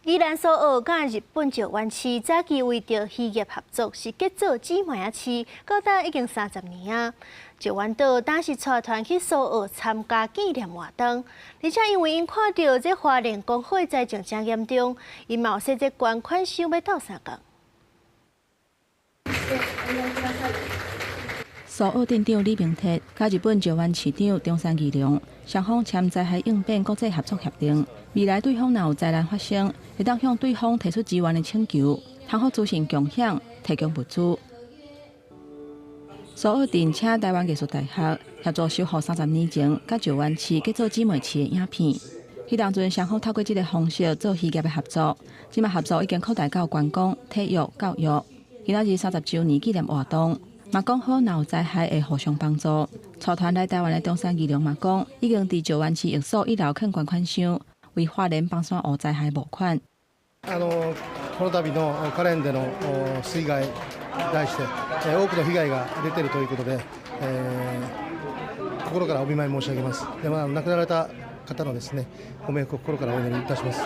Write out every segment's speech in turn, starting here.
宜蘭蘇澳佮日本石垣市早期為著漁業合作是結做姊妹仔市，到今已經30年啊。石垣島當時帶團去蘇澳參加紀念活動，而且因為𪜶看著這花蓮江火災情真嚴重，𪜶嘛有設這捐款箱欲鬥相共。蘇澳鎮長李明哲佮日本石垣市長中山義隆雙方簽災害應變國際合作協定，未來對方若有災難發生，會當向對方提出支援的請求，通好資訊共享，提供物資。蘇澳鎮請臺灣藝術大學協助修復30年前佮石垣市結做姊妹市的影片。彼當陣雙方透過這个方式做漁業的合作，這馬合作已經擴大到觀光、體育、教育。今仔日30週年紀念活動。嘛講好，若有災害會互相幫助。帶團來臺灣的中山義隆嘛講，已經佇石垣市役所一樓囥捐款箱，為花蓮枋山湖災害募款。この度の花蓮での水害に対して多くの被害が出ているということで、心からお見舞い申し上げます。で、まあ、亡くなられた方のですね、ご冥福を心からお祈りいたします。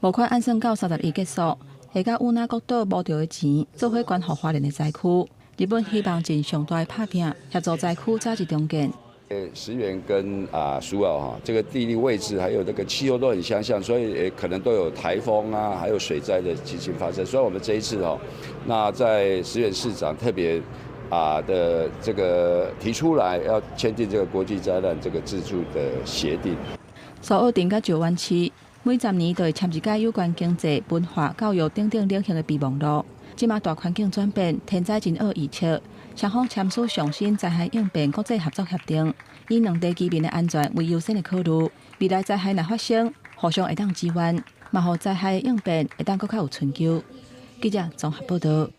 募款按算到31結束，會佮與那國島募著的錢，做伙捐予花蓮的災區。日本希望盡上大的拍拚，協助災區早日重建。石垣跟蘇澳哈，這個地理位置還有這個氣候都很相像，所以可能都有颱風啊，還有水災的情形發生。所以我們這一次哦，那在石垣市長特別的這個提出來，要簽訂這個國際災難這個自助的協定。蘇澳鎮佮石垣市每10年都會簽一個有關經濟、文化、教育等等領域的備忘錄。這馬大環境轉變，天災真惡預測，雙方簽署上新災害應變國際合作協定，以兩地居民的安全為優先的考慮。未來災害若發生，互相會當支援，嘛予災害應變會當閣較有成就。記者綜合報導。